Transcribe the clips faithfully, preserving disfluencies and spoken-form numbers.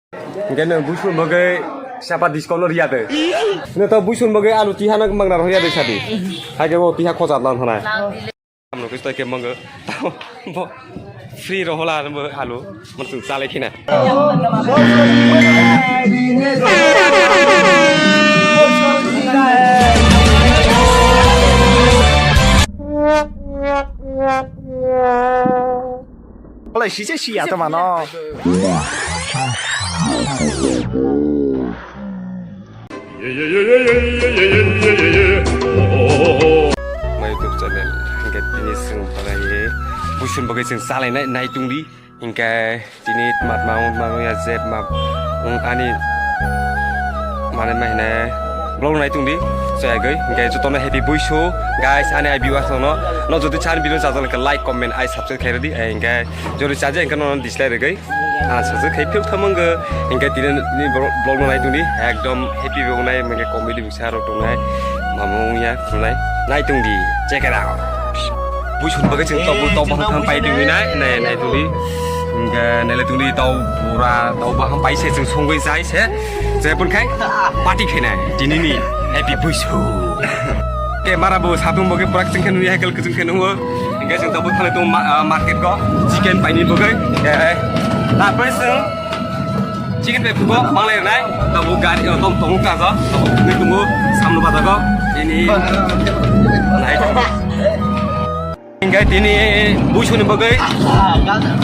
Hingke nw buisun bagwi sapa discount no riya de. Nw to buisun bagwi alu tiha no mangna roya de sadi. Haike bo tiha khoja lan hwnai. Amno kis to ke mango. Bo free ro hola mo alu. Mo sung chale khina. Olai sise siya to mano. My YouTube channel, hingke tini sung pagai, buisun bagai sung salai nai, nai tungdi, hingke tini mat ma, mat ma, ya zet ma, ung ani, mane ma hine, vlog nai tungdi, so ya gai, hingke jotono happy buisu, guys, ani ai viewers no, no jodi chan video jajal ke like, comment, ai subscribe khairodi, ai hingke jodi chaje hingke no dislike rwgwi. Ah, sajak khai phil thamanggo. Hingke tini ni vlog no nai tongdi. Ekdom happy bo nai, hingke comedy bwsa rok tongnai. Mamo wngya tongnai. Nai tongdi. Check it out. Buisun bagwi chwng tobul tau baham pai tongwi nai. Nai, nai tongdi. Hingke nai le tongdi tau pura tau baham pai se chwng songwi chai se. Jepun khai party khainai. Tini ni happy buisu. Ke mara bo satung bo ke prak chwng khe nui hakel kuchung khe nungo. Hingke chwng tabuk thale tongo ma-, ah, market ko chicken paini bagwi. Eh, eh. Tapre chwng chicken pai phugo manglai nai. Tabuk gari, oh, tom, tom kajo. Tabuk nui tongo samno bajago. Ini nai. Hingke tini buisuni bagwi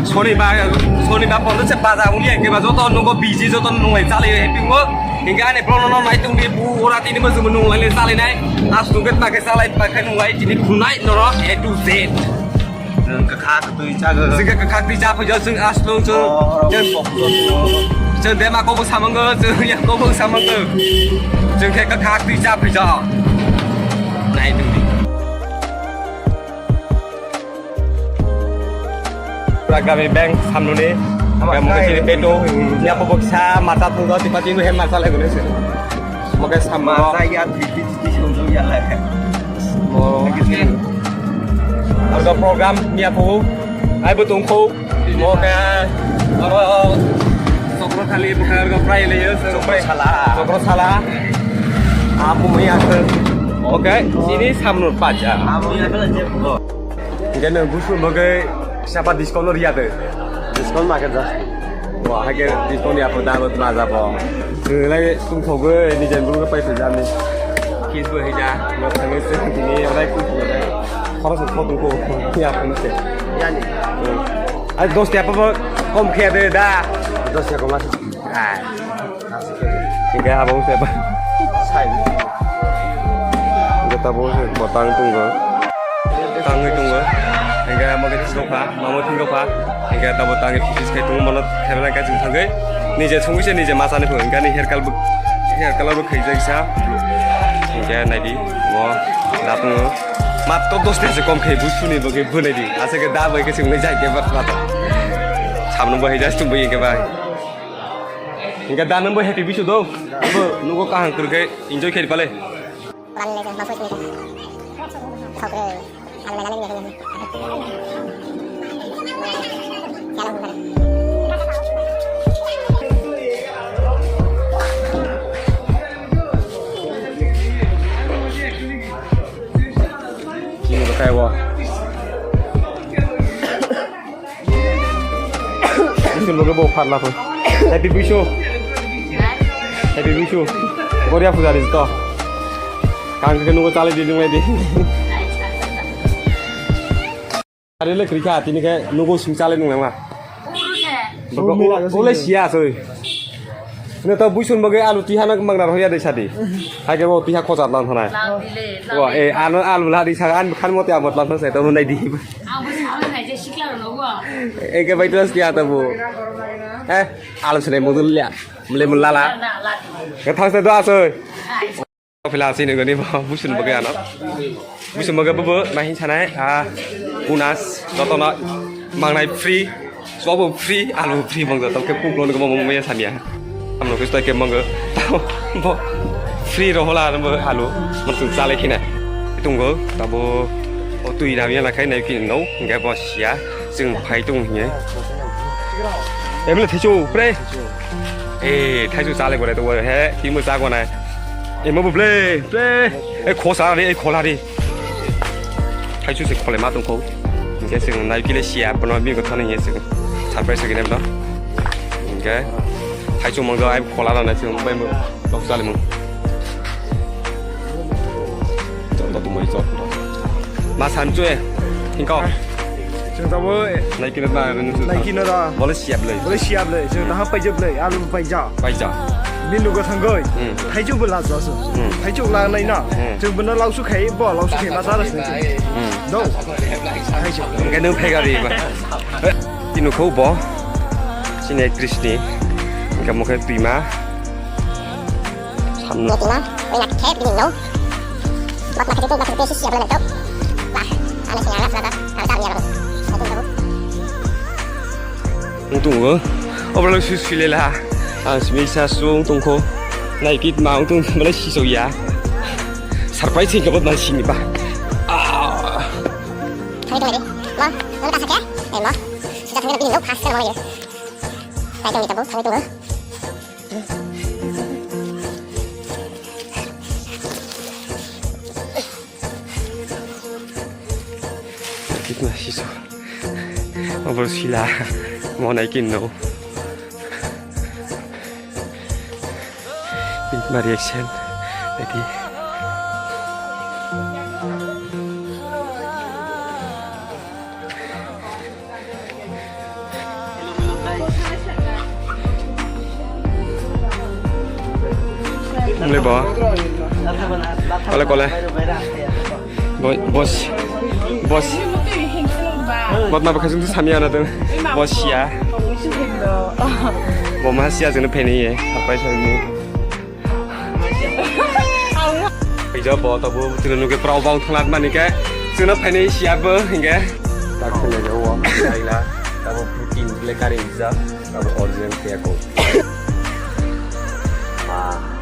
sonibar, sonibar pondo se baja uli hingke ba joto nungo biji joto nunglai chalai happy mo. Hingke ani prono no nai tongdi bu ora tini bo jumu nunglai le chalai nai. Astung ke ta ke chalai ta ke nunglai tini khunai noro A to Z. Nung kakha twi chago. Sing ke kakha twi cha phajo sing astung sing. Oh, cheng pok to. Cheng dema ko bo samango, cheng ya ko bo samango. Cheng ke kakha twi cha phajo. Nai tongdi. Pura Gramin Bank samnuni. Ama Yang mungkin kai. Sini peto. Yang pupuk sa mata tuh tiba tiba hem mata lagi nih. Mungkin sama. Mata ya titi titi sungguh ya lah. Oh. Harga program ni aku. Ai betul kau. Mungkin. Kalau Sokro thali bwkha rwgwk prai le yo, sokro sala. Sokro sala. Apo mai aswk. Okay, ini samno paja. Apo mai aswk je bugo. Hingke nw busu bagwi sapa discount no riya de. Discount ma khe ja. Wa, hake discount ya po da bo ma ja bo. Lai tung thogwi ni jen bugo pai to jani. Kis bo hija. Lo thangwi se ni lai tung thogwi. Khoro se khotung ko ya po se. Yani. Ai dos tiya pa kom khe de da. Dos tiya kom as. Hingke abo wngkha ba. Hingke tabuk wngkha bo tang tongo. Tangwi tongo. Hingke amo khe thwngkha, mamo thwngkha. Hingke tabuk tangwi piece khai tongo, mono khairoknai khe chwng thangwi. Nije songwi se nije machani phuru hingke ani hair color bo, hair color bo khaijak sa. Hingke naidi mo da tongo. Matro dos ta se kom khai busuni bo khe bwnaidi. Aswk khe da bai khe chwng nai jai khe ba. Samno bo hai just bai khe ba. Hingke da nwng bo happy bisu do. Bo nugo kaham kwrwkhe enjoy khe pale. Chini bo kaibo. Bisu loge bo pharla pho. Happy Bisu. Happy Bisu. Goria puja ri to. Kang ke nugo chale di nungai di. Are le krikha tini ke nugo sung chale nungai ma. Ole siya soi. Nw to buisun bagwi alu tiha no mangna roya de sadi. Haike bo tiha khochar lan hanai. Wa, e, ano alu lari sa an khan mote abot lan sa to nai di. Ang bo sa nai je sikla ro no. Eke bai to sia to bo. Eh, alu sene modul ya. Mule mulala. Ke thang se do asoi. Phila sini gani bo busun bagai ano. Busun bagai bo bo nahi sanai. Ah, unas jotono mangnai free. Sobo free, alu free bang joto ke puk lono bo maya sania. Amno ke stoi ke mango. Bo free ro hola bo alu. Mansung chale khina. Tungo tabo o tui ramya lakhai nai khin no. Ngai bo sia. Chwng phai tung hiye. Emle thichu pre. Eh, thaichu chale gore to he, timo cha gona. Eh, mo ble, ble. Eh, khosa re, eh, khola re. Thaichu se khole ma tongkho. Hingke se nai kile sia, pono bi ko thani he se. Surprise ke nem no. Hingke thaichu mong do ai khola na se, bai mo. Tok chale mo. Chok to tumai chok. Ma san chu e. Hingko. Chwng tabo, eh, Nike no ba, nai kino da. Bole siap le. Bole siap le. Chwng taha paijak le, alu paija. Paija. Bini lugo thangoi. Hmm. Thaichuk bo la jasu. Hmm. Thaichuk la nai na. Hmm. Chwng bono lausu khai, bo lausu khai ma jaras nai. Hmm. Do. Thaichuk. Hingke nung phega ri ba. Tini kho bo. Sini Krisni. Hingke mokhe tuima. Samno. Tini tuima. Oi na khe bini no. Bak ma khe tu, bak khe tu, si siap le to. Ba. Ana sini ana sini. Ana sini ana. Tung tung. Obralo su sulela. Ang simi sa sung tungkho. Nai kit ma tung bala si so ya. Surprise ke bot ma sini ba. Ah. Thai thai de. Ma, mana ka sakya? Eh, ma. Sejak tadi lebih jauh pas kan mau ya. Thai thai de, thai thai. Kitna siso. Obo sila. Mo nai kin no. Bini ma reaction. Eti. Mle bo. Kole, kole. Bo-, bos. Bos. Bot ma bakha jung samya na dong. Bos ya. Bo ma sia jeng phene ye. Apai sami. Kaisa bo tabuk chwngno nugwi pura obang thwngna mani khe chwngno phainai siya bo hinkhe. Tak khwlai o, kaila tabuk protein le kari rijak, tabuk original khe ko. Ba,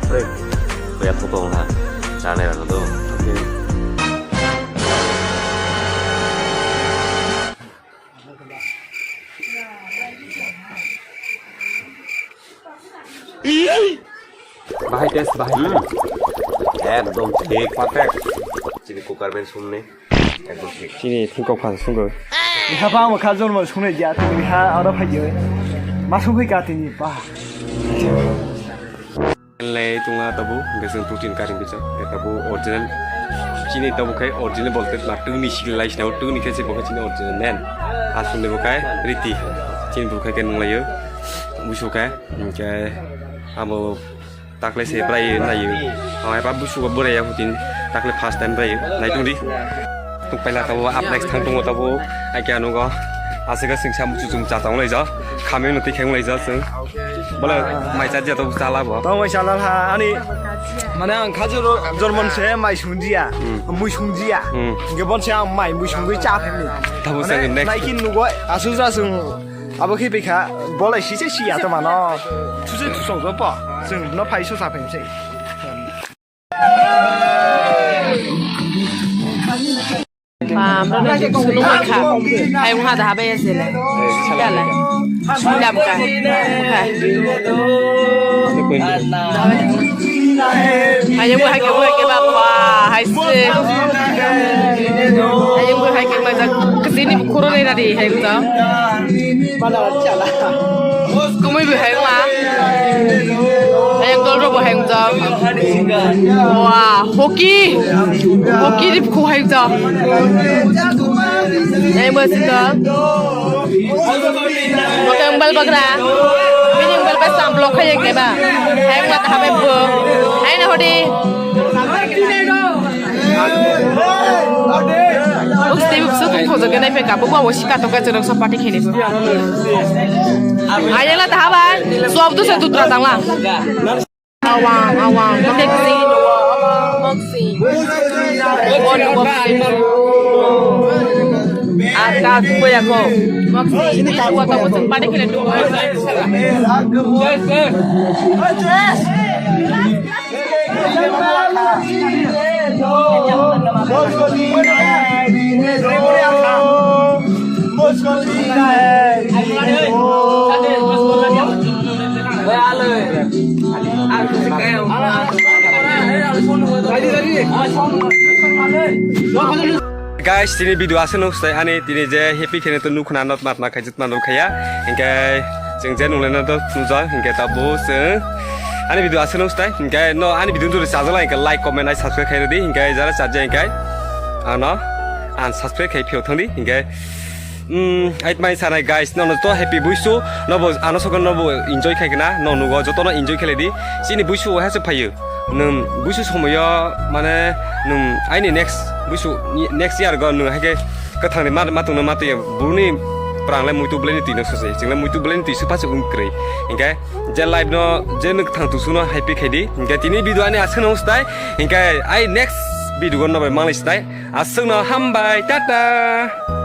pre, kaya photo wngkha, chanai rano do. Bahai test, bahai. Hmm. Ekdom thik, perfect. Chini cooker ben sumni. Ekdom thik. Chini thingkok phan sungo. Biha ba mo kha jormo sunai dia, tu biha oro phai joi. Ma sungkhui ka tini, ba. Lai tunga tabu, hingke chwng protein karing bijak, tabu original. Chini tabu khai original bolte ma tungni sikil lai sinao, tungni khe se bo khai chini original man. Aswk ni bo khai riti, chini bo khai khe nung laio, busu khai, hingke abo takle se brai naio, ang eba busu bo brai ya hutin, takle first time brai, nai tungdi. Tuk paila tabo up next thang tungo tabo, ai kya nugo, aswk swngsa muchung cha tong lai ja, khameng no tikhe lai ja chwng. Bole mai cha dia to chala bo. To mai chala ha ani mane ang kha joro jormon se mai sung dia. Hmm. Mui sung dia. Hmm. Ge bon se ang mai mui sung gui cha phe ni. Tabo sa next. Nai kin nugo asu ja sung abo khi bikha bole si se si ya to mano. Thu se thu song jo po. Sung no phai su sa phe se. Ba, amra na jik sunu koi kha. Hai wngkha da habai ya sele. Sila lai. Sila bwkha. Bwkha. Ayang bo hai khe, bo hai khe ba, ba, hai se. Ayang bo hai khe ba, jak, kwchwini bukhuk rw nai nadi, hai wngkha. Kumui bo hai wngma. Ayang dol rw bo hai wngkha. Wah. Hoki. Hoki ni bukhuk hai wngkha. Yang bo sito. Oke, mobile bagra. Bini mobile bai sam block hai keba. Hai ma ta bai bo. Hai na hodi. Buk stay buk su tung khojo ke nai phe ka. Buk wa wo sika to ka jorok sa party khini bo. Ayala ta bai. Sob du se dutra tangla. Awang, awang. Moxie. Moxie. Moxie. Ata tukoy ako. Moxie. Ini kamu kamu sempat kena tukoy. Guys, tini video aswk no stai ani tini je happy khene to nukhna not mat ma khaijit ma nuk khaya. Hinkhe chwng je nunglai no to nuja hinkhe ta bo chwng ani video aswk no stai hinkhe no ani video jodi chajala hinkhe like comment ai subscribe khai rwdi hinkhe jara chaja hinkhe ano unsubscribe khai phiyok thangdi hinkhe. Hmm, ait mai sanai guys, nono to happy buisu, nobo ano sokon nobo enjoy khai kana, no nugo joto no enjoy khai di. Chini buisu hai se phayu. Nung buisu somoyo mane nung aini next buisu next year go nung hai ke kathang ni mat matung no matu ya buni prang le muitu bleni tino sose, ching le muitu bleni tisu pas ung krei. Hinkhe je live no je nuk thang tu suno happy khai di. Hinkhe tini video ani aswk no stai. Hinkhe ai next video go no bai manglai stai. Aswk no hambai, tata.